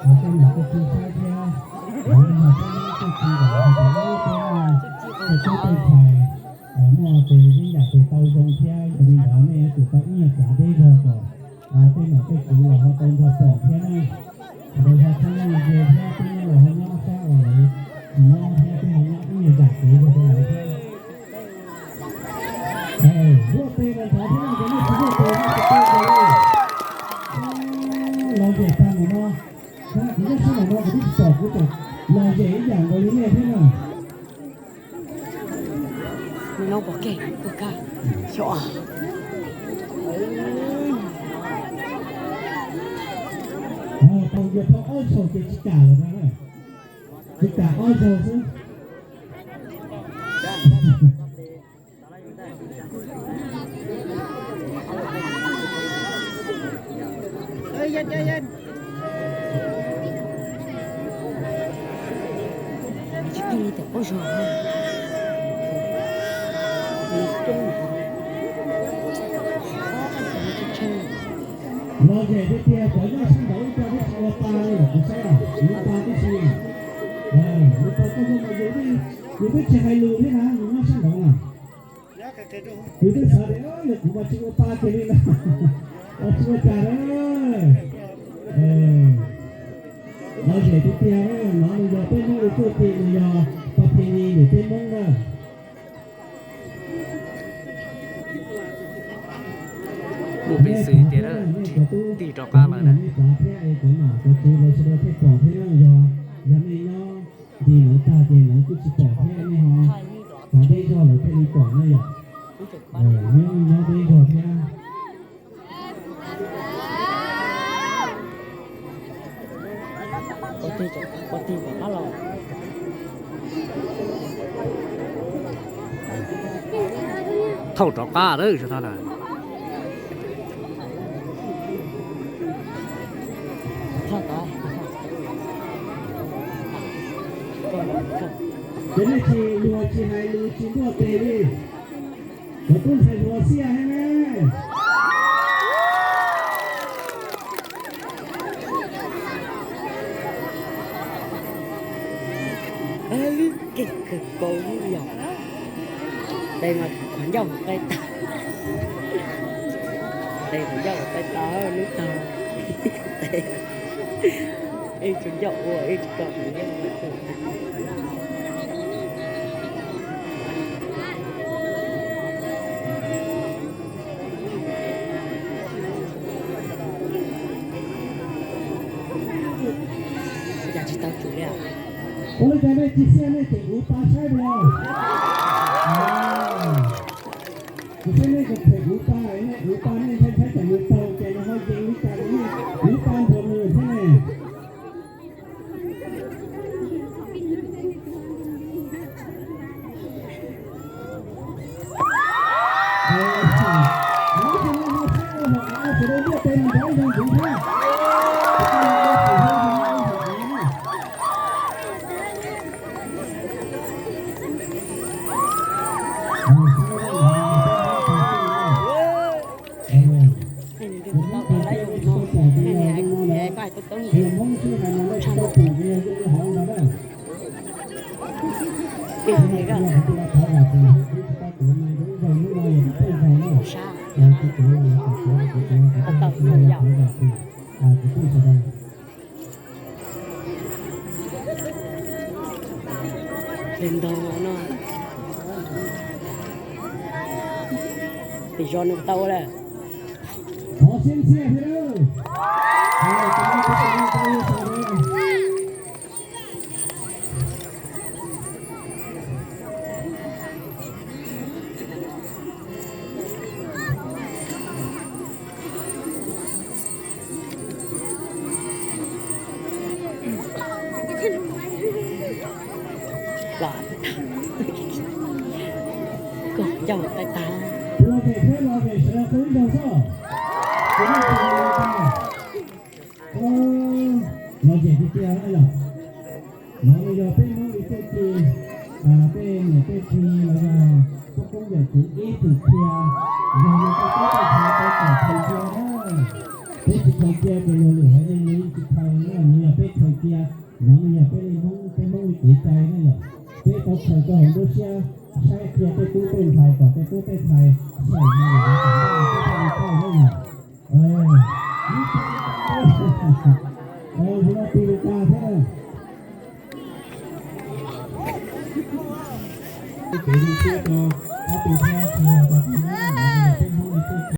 Tej nom tej tswv saib thiab, los yog peb muab tej tswv los yog peb tej tub tej ntxhais muaj tes yeeb yam tes taw zoo thiab, yog li ntawd nej yuav tsum tau ib nyuag tsav deb zog kom tej nom tej tswv los ho tau nrog pom thiab na. Sawv daws ho txhob nyob ze thiab, peb nyob los ho nyob sab uas lawv tsis nyob thiab, peb ho nyob ib nyuag zam kev zog rau lawv thiab. Npuaj tes los ntxhov thiab no ces nej tsis npuaj tes nej tsis tau tes li. Lom zem tag mus no, kuv nyob sab nraum no kuv twb tsis pom kuv tseem lom zem ib yam nkaus li nej thiab na. Tau yog tau ob zaug ces tsis kam lawm na, tsis kam ob zaug xwb. Lom zem tiag tiag, cov nyob sab nraud ib co twb tsis ua pa li los kuv saib os, ua pa tib si. Ua pa koj muaj mas yus twb tsis hais lus thiab na, yus nyob sab nraud na. Yus twb xav tias yog kuv mas tsis ua pa kiag li na, tsis ua cas na. Lom zem tiag tiag, no nws yog peb Hmoob li txuj ci, nws yog pab phi ni nws peb Hmoob na. Mus pem xwm tias tig rov qab lawm na. Nej tsav thiab es cov nom cov tswv lawv sawv daws thiaj pom thiab, yog, yog nej nyob nti lawv tag ces lawv kuj tsis pom thiab, nej ho tsav deb zog lawv thiaj li pom na yom. Nyob nyob deb zog thiab. Thaum rov qab lawm, ces nej tsis luag tsis hais lus tsis npuaj tes li. Cov tub ntxhais hluas xiab heev ne. Lub kev kawg nkaus li yom. Tes mas qhov ncauj qe tag. Tes qhov ncauj qe tag, lub tag. Tes, ej, tsuas ncauj ua ej tsis tau qhov ncauj. Cas tsis tau tsum li. Ua li cas nej tsis xiab nej tseem uv pa saib los? Kuv saib nej tseem them uv pa, nej uv pa nej ntshai ntshai tsam nws taug ces nws ho yees li cas, uv pa nrog nws thiab ne. Tes zos nws tau ua lawm. Kom ncauj qe tag. Lom zem tiag tiag yom. No yog peb Hmoob li txuj ci, tej niam tej txiv los yog poj koob yawm txwv ib txwm qhia, yog li tej teb tej chaw tau kom khaws cia na. Peb tsis khaws cia ces luag lwm haiv neeg nws yeej tsis khaws na, nws yog peb No yog peb li Hmoob, peb Hmoob li kev cai ne yom. Peb tau khaws rau hauv nruab siab, saib qhia tej tub tej ntxhais kom tej tub tej ntxhais xyaum no yom, kom npaj no peb thiaj li tau ne yom. Ib tug li cas thiab na. Ib kev zoo siab rau ob tug thiab tsis yog rau tus no, peb Hmoob li tej